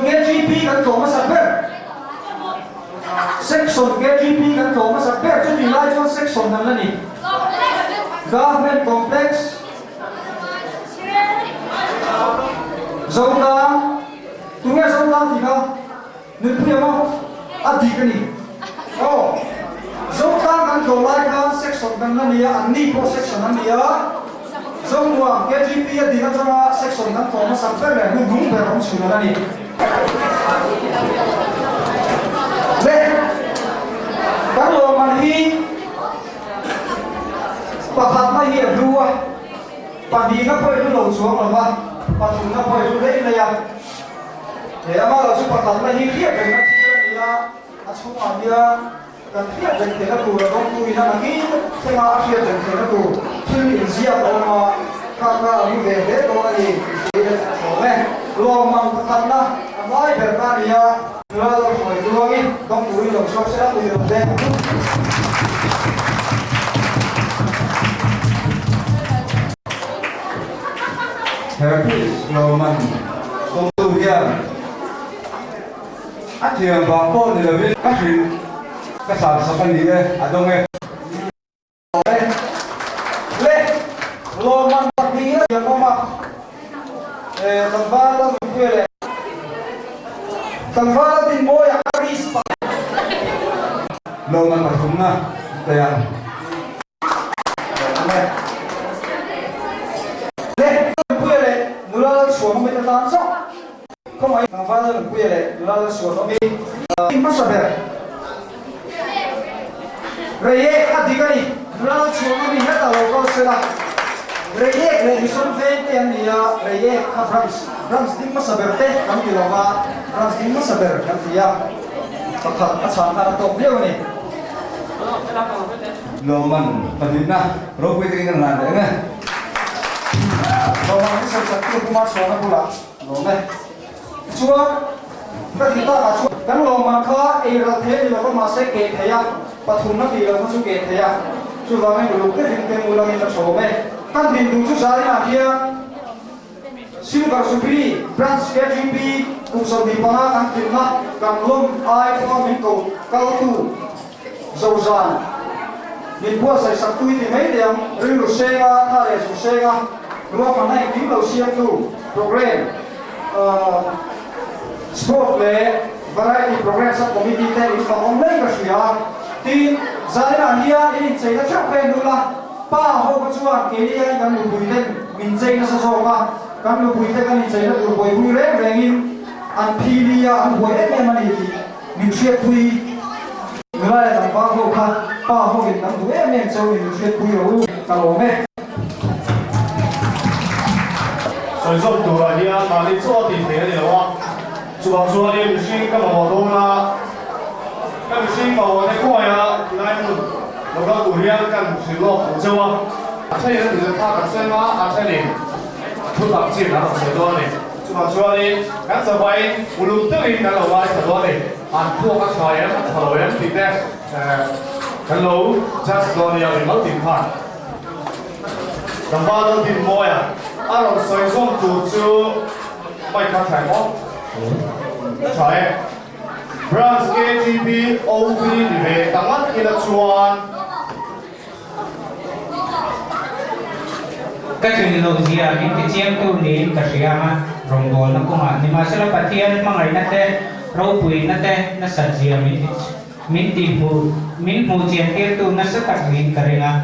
KGP kan tlawh hmasa ber. Section KGP kan tlawh hmasa ber chutih lai chuan section kan la ni. Government Complex Zotlang Tunge Zotlang tih kha? Nunpui ang aw, a dik a ni. Aw, Zotlang kan tlawh lai khan section kan la ni a, an ni pawh section an ni a. Zomuang, KGP a din atanga section kan tlawh hmasak ber leh hmun hnung ber awm chhun a la ni. Le, kan lawmman hi pakhatna hi a hlu a, pahnihna pawh i hlu lo chuang lo va, pathumna pawh i hlu hlei hlei a. He ama lo chu pakhatna hi hriat rengna thil a ni a, a chhungah hian kan hriat reng theihna tur a dawngtu ina nakin thlenga a hriat reng theihna tur thil inziak a awm a, kha kha a hmu ve hle dawn a ni tih a awm e. Lawmman pakhatna a hmai ber kha a ni a, nula lo hruai duangin dawng turin lo chhuak se a pui lo hle. Hercules Lawman kawngtu hian a thiam vang pawh ni lovin ka hrilh ka san sak a ni e, a dawng e. Le le Lawman pahnih a thiam awm a, tlangval a nunpui leh tlangval a dinmawi a Aris pahnih. Lawman pathumna te ang. Le Nunpuia leh nula lal suam awm in atan chauh khawngaih tlangval lal Nunpuia leh nula lal suam awm in hmasa ber Reiek a dik a ni nula lal suam awm in hetah lo kal sela Reiek leh Mission veng te an ni a Reiek kha branch branch ding hmasa ber te kan ti lova branch ding hmasa ber kan ti a pakhat a chhan khan a tawk viau a ni. Lawmman pahnihna ropui takin kan hlan leh ang e. Lawmman hi sawisaktu Puma chhuahna bulah lawm e. Tichuan, ka tih takah chuan kan lawmman kha ei ral thei a ni lova mahse keh thei a, pathumna tih loh kha chu keh thei a. Chuvangin uluk takin keng ulangin ka chhawm e. Kan din duh chu zarinah hian Silver Jubilee Branch KGP kum 25 kan tlinna kan lawm ai pawha min ko kaltu Zozan min buatsaih sak tui ti mai teh ang, rilru senga, tha leh zu senga ruahmanna engkim lo siamtu program Sport leh Variety Program Sub Committee te in fak awm mai ka hria. Tin, zaninah hian in incheina theuh kha en ula, Pa ho kha chuan keini hian kan nupui ten min chei nasa zawk a, kan nupui te kan incheina tur buaipui reng rengin an phili a, an buai em em a ni tih min hriatpui. Nula leh tlangval ho kha pa hovin kan duh em em cheu ni min hriatpui rawh u, ka lawm e. Sawi zawm turah hian mahni chaw a tih theih a ni lo a, chuvang chuanin mihring ka mamawh dawn a, Ka mihring mamawhte khawiah tilai hmun lo kal tur hian kan hrilh lawk ang cheu a. A thenin a tih thlak an sawi anga, a thenin thu tak chin an rawn sawi dawn a ni. Chuvang chuanin kan zavaiin uluk deuhin kan lo ngaithla dawn a ni. An thluak a tha em, a tha lo em tih te kan lo judge dawn a nia, mimal tin khan. Tlangval Laldinmawia a rawn sawi zawm tur chu mic kha tha em aw? Tha e. Branch KTP OV ni ve ta ngat ila chuan. Ka tlin loh zia min ti chiangtu niin ka hria a, rawngbawlna kawngah nimahsela Pathian hmangaihna te, ropuina te nasat zia min ti min ti hmuh min hmuh chian tirtu nasa tak niin ka ring a.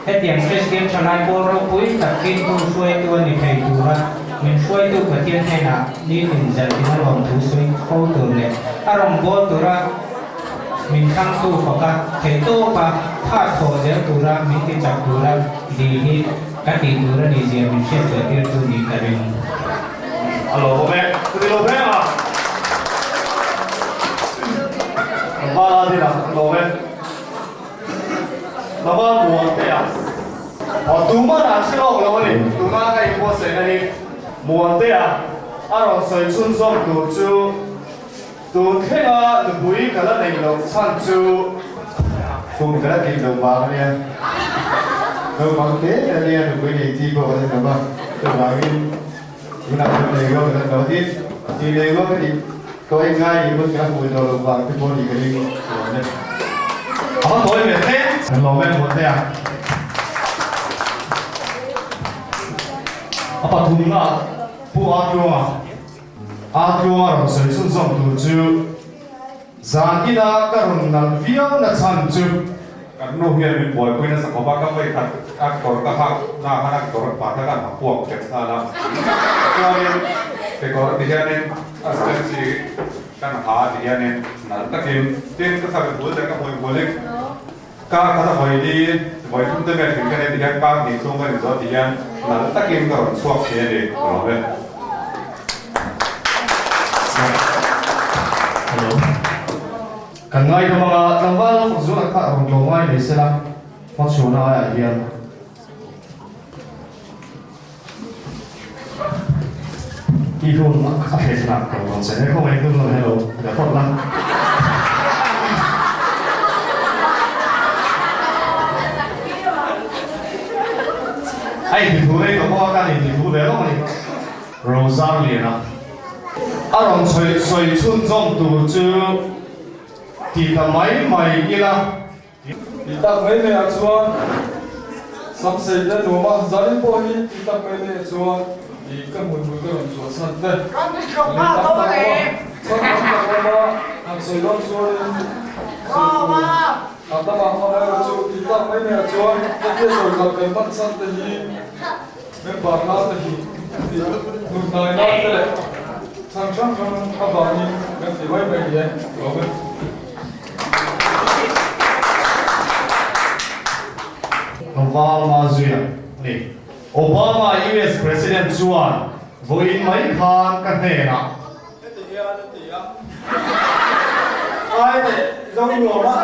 Hetiang Kristian thalai pawl ropui tak dintu hruaitu a ni thei tura min hruaitu Pathian hnenah nitin zalhin a lawmthu sawi fo tur leh a rawngbâwl tura min thlangtu faka theihtawpa tha thawh zel tura min ti chak tura dil hi ka tih tur a nih zia min hriat chhuah tirtu nih ka ring. A lo awm e, ka ti lo reng a. Kan hmala dinah ka lawm e. Baba Muantea aw tuman an hre lawk lo a ni, tuna ka inbuatsaihna hi Muantea a rawn sawi chhunzawm tur chu tun thlenga nupui ka la neih loh chhan chu kum ka la tih loh vang a nia, naupang te te a nia nupui nei chi pawh ka la ni lo va, chuvangin tunah chuan nei rual ka la ni lo a tin. Tih leh ngawt ka tih tawh eng ngai nih pawn ka hmu tawh lo vang te pawh nih ka ring lawm e. A va tawi ve hle. Kan lawm em Muante a. A pathumna Pu Atluanga Atluanga rawn sawi chhunzawm tur chu zan ina ka rawn nalh viau na chhan chu. Kan nu hian min buaipui nasa khawp a, ka vawikhat a kawr ka hak na khan a kawr pah kha ka han puak ṭep nghal a. Chuanin kekawr ti hianin a step chi kan ha ti hianin nalh takin tin ka sawi bul leh ka hmui bulin kar khat a vawi li vawi thum te vel thin ka nei ti hian kar hnih chhung ka ni zawh ti hian nalh takin ka rawn chhuak thei a ni ka lawm e. Hello. Kan ngaidam anga tlangval fak zuala kha rawn tlawm ngai mai sela hmachhuana aiah hian. I hun a thlen hunah ka rawn che. He khawngaih hun lo hello ka phawt la. A intithu rei tawh bawk a, kan intithu ve lawk a ni. Rozarliana a rawn chhawi sawi chhunzawm tur chu ti ta mai mai ila. Ti tak mai mai ah chuan Samsei te nuam a, Zarin pawh hi ti tak mai mai ah chuan i ka hmuihmui ka rawn chhuah chhan te a ni tam tak awm a, chhan tam tak awm a, han sawi dawn chuanin sawi tur a tam a, amaherawhchu ti tak mai mai ah chuan hetia sawi zah kan hman chhan te hi Member hla te hi tih nun hnai nan te leh chhan hrang hrang avangin kan ti mai mai ni e, lawm e. Obama zuia a ni. Obama US President chuan vawiin mai khan ka hnenah. Heti hian a ti a, Ai leh zo nuam a,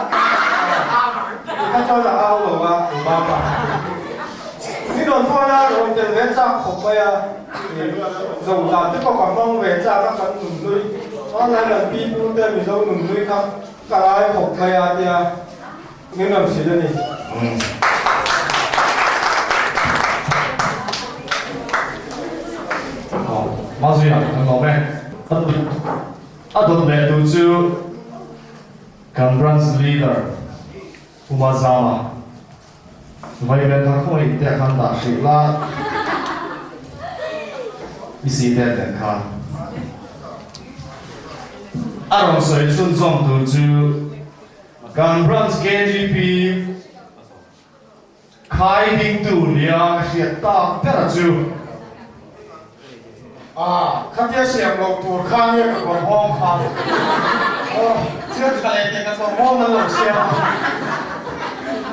ti kha chuan a au lo a, Obama. Ni rawn phone a, rawn tel ve chak khawp mai a, zo dan te pawh ka hmang ve chak a, kan nunhlui, hmanlai kan pi pu te Mizo nunhlui kha ka ngai khawp mai a tia min rawn hrilh a ni. Mazuia kan lawm e. A dawt leh tu chu kan branch leader Uma Zama Vaivel kha khawngaih te a khan dah hrih la i si te nen khan a rawn sawi chhunzawm tur chu Kan branch KTP khai dingtu nia ka hriat tak ber a chu. A, khatia siam loh tur kha nia ka kawr hawng kha. Aw, thil tha leh teh ka kawr hawng nan lo siam a.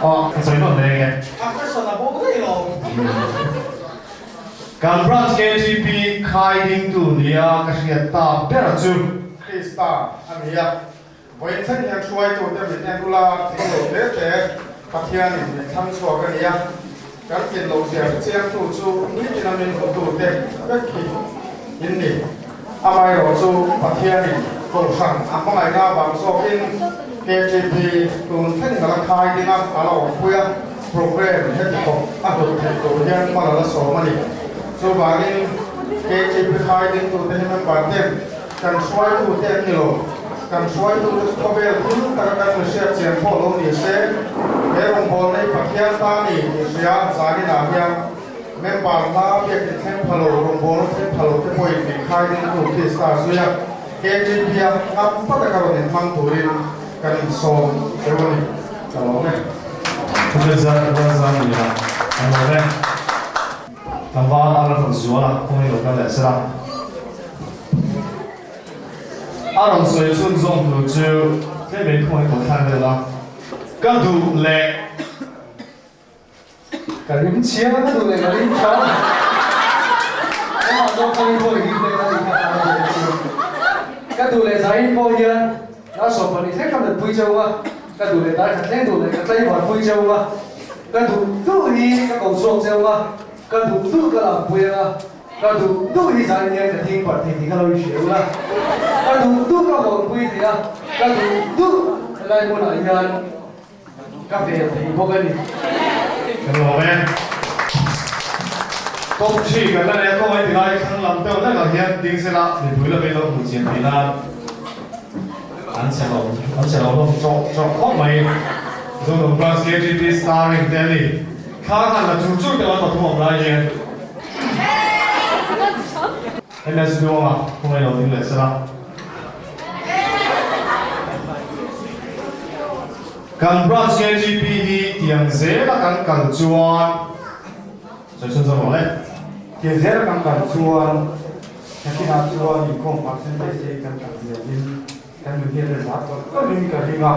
Aw, ka sawi nawn leh nge. A question a bo daih lo. Kan branch KTP khai dingtu nia ka hriat tak ber a chu. Krista a ni a. Vawiin thleng hian hruaitute min en ula, thing lo hle hle Pathianin min thlang chhuak a nia. Kan tlin loh zia hre chiangtu chu nitina min hmutute vek hi in ni. Amaherawh chu Pathianin Kohhran a hmangaihna avang zawkin KTP tun thleng a la khai ding a, a la awmpui a, program heti khawp a hlut theih tur hian hman a la sawm a ni. Chuvangin KTP khai dingtute hi member ten Kan hruaitute an ni lo. Kan hruaitute chu khawvel thil taka kan mi hriat chian pawh lo ni se, he rawngbawlna hi Pathian ta ni tih hria zaninah hian member hla biakin thleng pha lo, rawngbawlna thleng pha lo te pawhin min khai dingtu Krista zuia KTP-a ngam pa taka rawn inhmang turin kan insawm deuh a ni. Ka lawm e. Thupe zar zar ni a, ka lawm e. Tlangval a la rawn zual a, kawng i lo kal leh sela. A rawn sawi chhunzawm tur chu tlem in kawng i kawt thlak vel a, ka duh leh. Ka rim chhia, ka duh leh ka rim tha. Amah zawk kha in pawh i rim leh a ni kha a duh chu. Ka duh leh zain pawh hian a sawpa ni thleng ka nutpui cheu a, ka duh leh dai khat thleng duh leh ka tlaivar pui cheu a. Ka duh duh hi ka ko chhuak cheu a, ka duh duh ka lampui ang a, ka duh duh hi zan hian ka thing parh thei tih kha lo i hria ula, ka duh duh ka hawnpui thei a, ka duh duh helai hmunah hian ka vel thei bawk a ni. Ka nuam e. Top thi kan la nei a, kawng ai tilai thlang lam deuh hlekah hian ding sela mipui lam in lo hmuh chian theih nan an che lo an che lo hlawm chawk chawk khawp mai. Zonun Branch KTP starring te a ni. Thla khan la chur chur deuh an pathum awm lai hian MS Duanga khawngaih lo ding leh sela. Kan Branch KTP hi tiang zela kan kal chuan Sawi chhun zawk rawh le. Tiang zela kan kal chuan nakinah chuan inkhawm percentage te hi kan kal zelin kan nun hian a zah tawlh tawlhin ka ring a,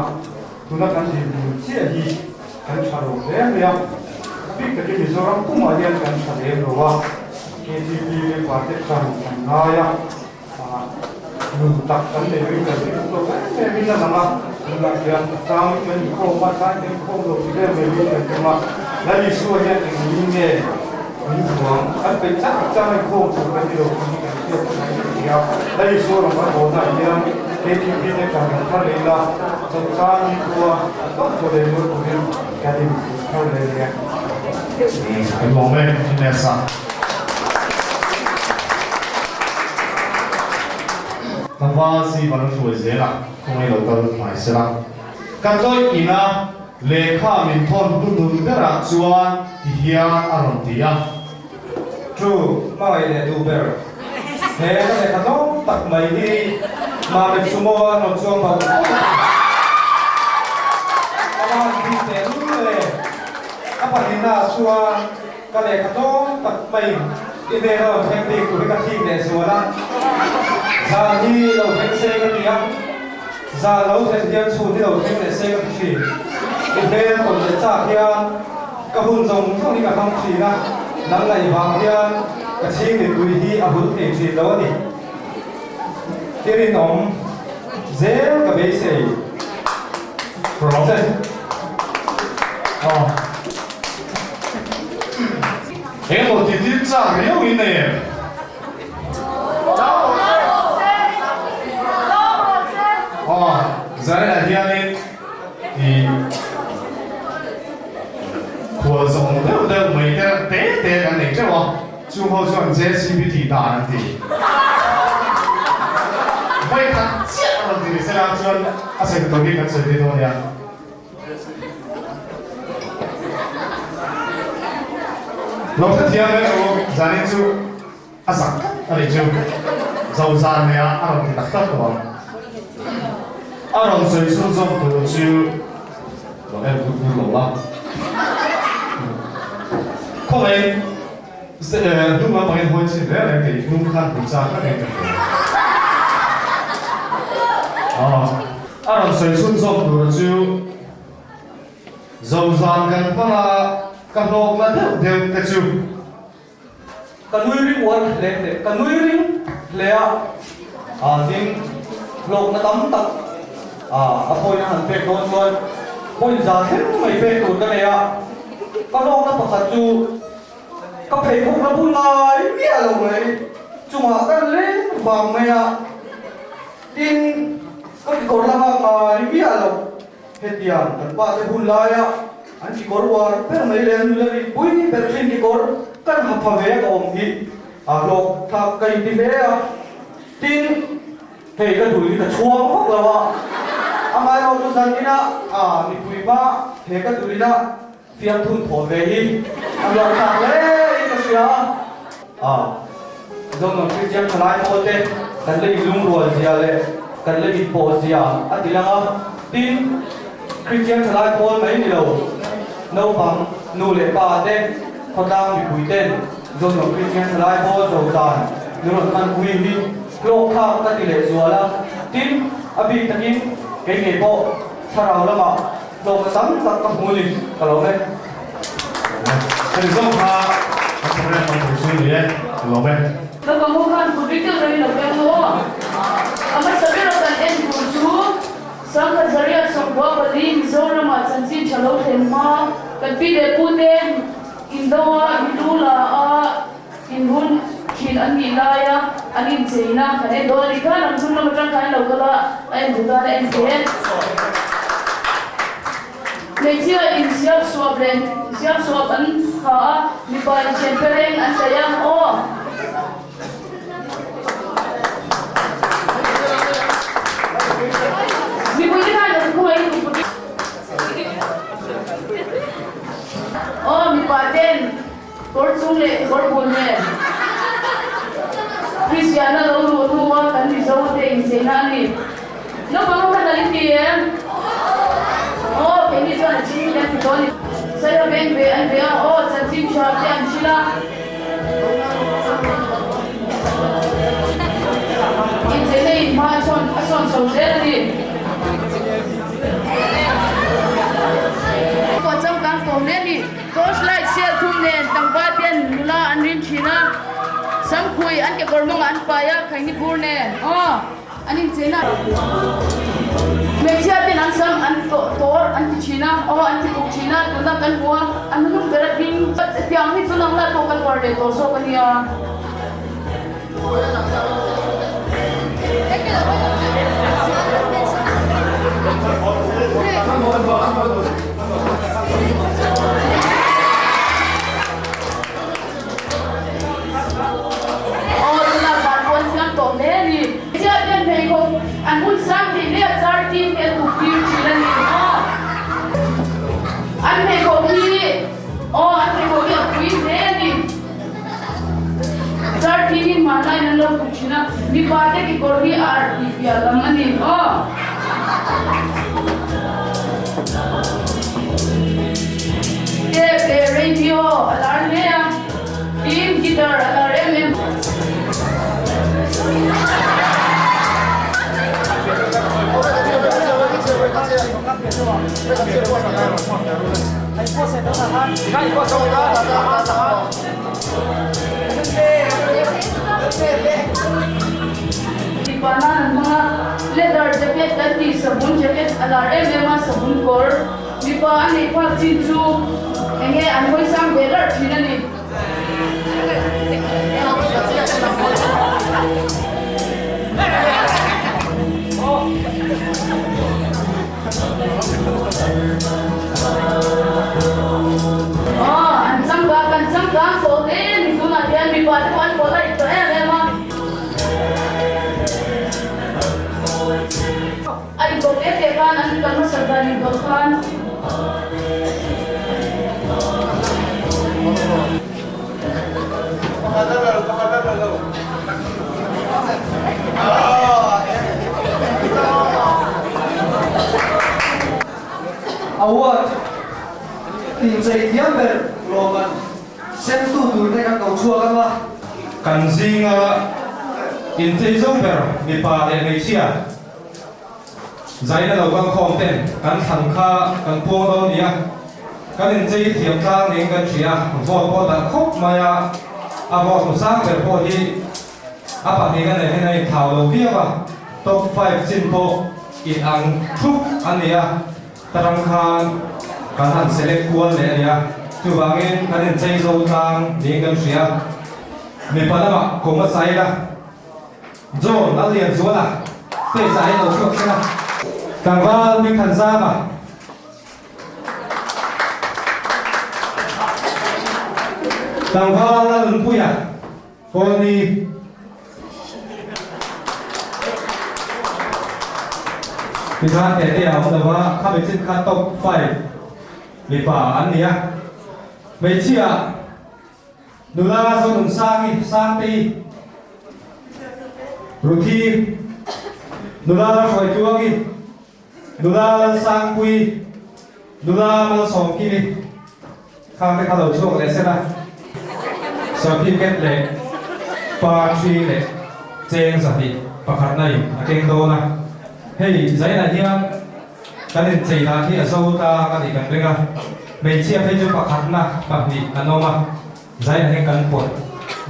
tuna kan dinhmun chiah hi kan tha lo hle mai a, a bik takin Mizoram pumah hian kan tha lem lo a, KTP member te tran kan ngai a, Nun tak kan nei ring kan ring tawk em em in a lang a, tunah hian a changin kan inkhawm a, tlai kan inkhawm lo ti vel mai in kan tum a, Lal Isua hian engin nge min zuang, kan peih chak chang a inkhawm tur kan ni lo tih hi kan hriat a ngai a ni a, Lal Isua rawn kan hawnah hian KTP te kan han thar leh ila, chawlhchang ni khua a tawp tawh leh nual turin kan inhmu thar leh nia. Kan lawm e, Inesa. Tlangval si van a hruai zel a, khawngaih lo kal hnai se la. Ka chawih ina lehkha min thawn hnuhnun berah chuan ti hian a rawn ti a. True, hmangaih leh duh ber. He ka lehkha tlawm tak mai hi Mamit Sumo a rawn chuang bauh bauh a. Ka van bik teh lul e. A pahnihnaah chuan Ka lehkha tlawm tak mai i hmel a rawn thleng bik tur hi ka thik leh zual a, zan hi lo thleng se ka ti a, zan lo thlen hian chhun hi lo thleng leh se ka ti thin. I hmel tawn leh chak hian ka hun zawng zawng hi ka hmang thin a, nang ngaih vang hian ka chhing mipui hi a hul thei thin lo a ni. I rinawm zel ka beisei. Aw. Engemaw ti dil chak riau in nei em? Aw, Zarenah hianin i khual zawng deuh deuh mai te te te kan nei teuh a, chung ho chuan JCB tih dan an ti. Vawikhat chiah a rawn ti ni sela chuan a sawi tur hi kan sawi phei dawn nia. Lo hrethiam e u, zanin chu a zak tlat a nih chu. Zo zan nei ah a rawn ti tak tak tawh ang. A rawn sawi chhunzawm tur chu lo en vut vut lo la. Khawngaihin hnung lampangin hawi chhin reng reng kei hnung khan hmu chak reng reng ka hria. A rawn sawi chhunzawm tur chu Zozan kan hmang a, ka hlawk la deuh deuh te chu. Ka nui ring uar hle hle, ka nui ring hle a, a ding hlawkna tam tak a a point a han pek dawn chuan point za thleng mai pek tur ka nei a, ka hlawkna pakhat chu ka pheikhawk la bun ngai miah lo mai chungah kan leng vang mai a. Tin, ka kekawr la nghak ngai miah lo. Hetiang kan pa te hun laia an kekawr uar ber mai leh an nula rinpui ber thin kekawr kan ha pha ve ka awm hi a hlawk thlak ka inti hle a. Tin, hei ka dul hi ka chhuang vak lo a, amaherawhchu chu zan ina mipui hma he ka dul ina Fiamthun thaw ve hi a hlawh thlak hle in ka hria a. Zonuam Kristian thalai pawl te kan la inlungrual zia leh kan la inpawh zia a ti lang a. Tin, Kristian thalai pawl mai ni lo, naupang, nu leh pa te, khawtlang mipui ten Zonuam Kristian thalai pawl zo dan min rawn hmanpui hi hlawk thlak ka ti leh zual a. Tin, a bik takin kei ngei pawh thlarau lamah Hlawkna tam tak ka hmu ni, ka lawm e. Hemi zawng kha kan program kan thawk chu ni e, ka lawm e. Naupang ho khan kut rik deuh reng lo veng maw? A hmasa bera kan en tur chu Sangkhat Zariat 94 Mizoramah chanchin tha lo thlen hma kan pi leh pu te indo a milu la a inrun thin an nih laia an incheina kan en dawn a ni khan ang hnung lam atang khan lo kal a a en duh tan a en hle. Hmeichhia in siam suap leh siam suap an ha a. Mipa in thian pe reng an sawi a aw. Mipui te khan kan khawngaih in kut Aw mipa ten kawr chung leh kawr bul nen Kristianna lo luh hnua kan Mizo te incheina a ni. Naupang ho khan an inti em? Aw keini chuan a chhing kan ti tawh a ni. Saia veng ve an ve a, aw chanchin tha te an hrilh a. Incheina in hma a sawn a sawn chho zel a ni. Pawh changkang tawh hle a ni. Torch light sial thum nen tlangval te an nula an rin thin a. Samkhui an kekawr mawngah an pai a, khaini bur nen. Aw. An inchen a, hmeichhia ten an sam an tawr an ti thin a, aw an ti uk thin a, tuna kan hmu a, an hnung ber a ding tiang hi chu nang lah pawh kan uar leh tawh zawk a nia. Aw tunah van pawn thiam tawh hle a ni. Hmeichhia ten pheikhawk an hun sang thei hle a char team hi an uk tir thin a ni maw? An pheikhawk hi aw an pheikhawk hi a pui hle a ni. Char team hi hmanlaiin an lo uk thin a, mipa te kekawr hi a arh tih piah lam a ni maw? Tape leh radio a lar hle a, tin guitar a lar em em. Mipa nan an hmang a, leather jacket kan tih sabun jacket a lar em em a, sabun kawr mipa a neih phak chin chu eng nge an hawi sang ve larh thin a ni. Aw an changkang kan changkang tawh hle a ni tunah hian mipa te pawh an polite tawh em em a. A inbawk teh teh khan an kal hmasa dan inbawk khan. Award inchei thiam ber lawmman sentu turte kan ko chhuak ang a. Kan zinga inchei zo ber mipa leh hmeichhia Zaina lo kal khawm ten kan thlan kha kan puang dawn nia. Kan inchei thiam tlang ning kan hria, vote pawh darh khawp mai a, a vote hmu sang ber pawh hi a pahnihna nen hian a inthau lo viau a, top five chin pawh in ang thup a ni a, tarang khan kan han select kual leh a nia, chuvangin kan inchei zo tlang ning kan hria. Mipa lamah kum a sail a. John Lallianzuala stage ah hian lo chhuak thleng a. Tlangval Hmingthanzama. Tlangval Lalnunpuia Kawlni. Tikhan tete a awm lo a, khami chin kha top five mipa an ni a. Hmeichhia. Nula Zonunsangi, Sangtei, Ruthi, Nula Lalhruaitluangi, Nula Lalsangpui, Nula Malsawmkimi khang te kha lo chhuak leh sela, Certificate leh Pa thi leh cheng 200 pakhatna in a keng dawn a, hei zainah hian Kan inchei dan hi a zo ta a nih kan ring a, hmeichhia phei chu pakhatna pahnih an awm a, zaina hian kan pawt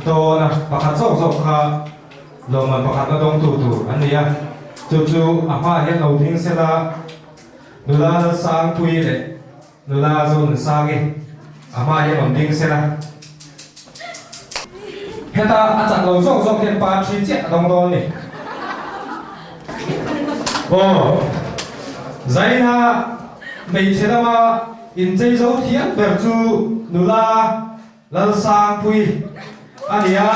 dawn a, pakhat zawk zawk kha lawmman pakhatna dawngtu tur an ni a, chu chu a hmaah hian lo ding sela nula Lalsangpuii leh nula Zonunsangi a hmaah hian rawn ding sela. Heta a chak lo zawk zawk hian pa thi chiah a dawng dawn ni. Aw, Zaina hmeichhe lama inchei zo thiam ber chu nula. Lalsangpui a ni a.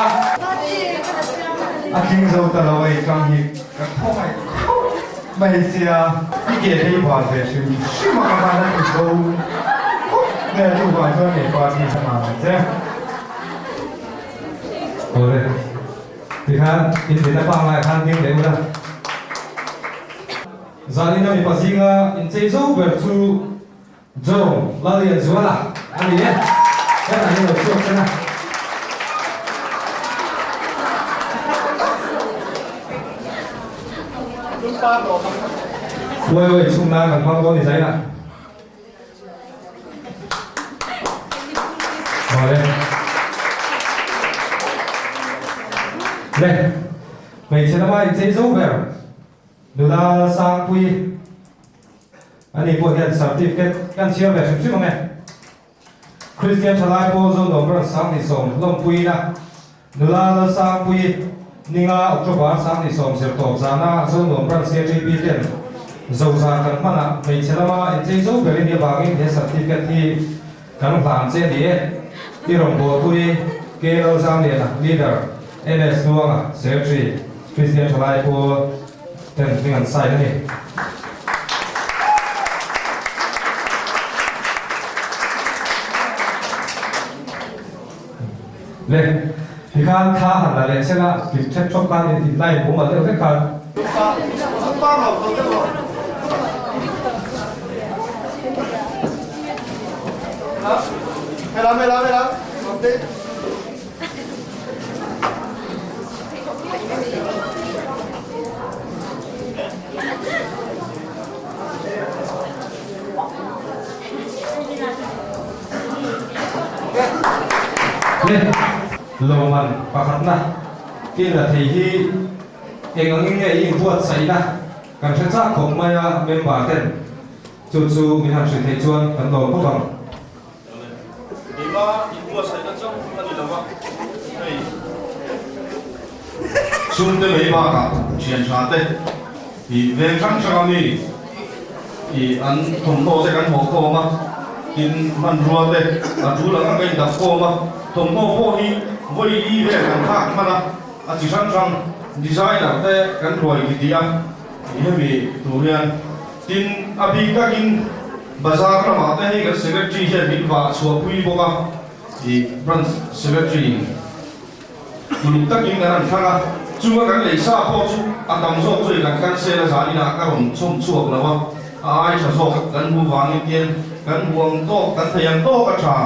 A tling zo ta lo ei kang hi ka khawngaih khawp mai sia. I ke phei vah ve hrim hrim a ka van a ti zo khawp mai a chuvang chuan kei party ka hna ang che. Awle tikhan inbina pangngai khan ding leh ula. Zanina mipa zinga inchei zo ber chu Joe Lallianzuala a ni e, hetah hian lo chhuak chen a. Khuai awi chhung nan kan hmang dawn ni zaina. Mawle. Le, hmeichhe lama inchei zo ber nula Sangpuii. Ani pawh hian certificate kan chhiar ve hrim hrim ang e. Kristian thalai pawl Zondawm Branch 2010 lawmpuiina nula Lalsangpuii ninga October 2010 zirtawp zana Zondawm Branch KTP ten zozan kan hmanah hmeichhe lama inchei zo berin i avangin he certificate hi kan hlan che a ni e. I rawngbawlpui K Lalzangliana, Leader, MS Luanga, Secretary, Kristian thalai pawl ten hming an sign a ni. Le, tikhan thla han la leh chela kip thep thawp khan in in line mumal deuh vek khan. Le lawmman pakhatna i la thei hi eng angin nge i inbuatsaihna kan hre chak khawp mai a member ten chu chu min han hrilh theih chuan kan lawm bawk ang. Keima inbuatsaihna chauh a ni lo va, hei chhungte mai bakah thian tha te ih veng hrang hrang a mi ih an thawmhnaw te kan hawh khawm a, tin hmanrua te a tul ang ang a indak khawm a, thawmhnaw pawh hi vawi li vel kan thlak hman a, a chi hrang hrang designer te kan ruai ti tih a ih hemi tur hian. Tin, a bik takin bazar lamah te hei kan Secretary hian min vah chhuahpui bawk a, ih Branch Secretary in uluk takin kan han thlang a, chunga kan lei sa pawh chu a tam zawk chu kan cancel a zan inah ka rawn chhawm chhuak lo a, a ai tha zawk kan hmu vangin tian kan hmu ang tawk, kan thei ang tawk a tha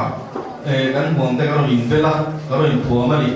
eh kan hmu ang te ka rawn inbel a, ka rawn inthuam a ni.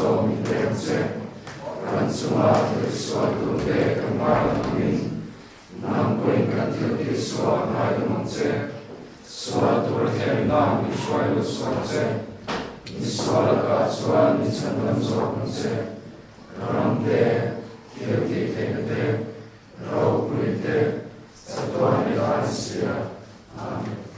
Malsawm min pe ang che. Kan chunga thil sualtute kan ngaidam angin, nang pawhin kan thil tih sual ngaidam ang che. Sual tur themna min hruai lut sual che. Mi sual lakah chuan min chhandam zawk ang che. Ram te, thil tih theihna te, ropui te, chatuan i la ni sia. Amen.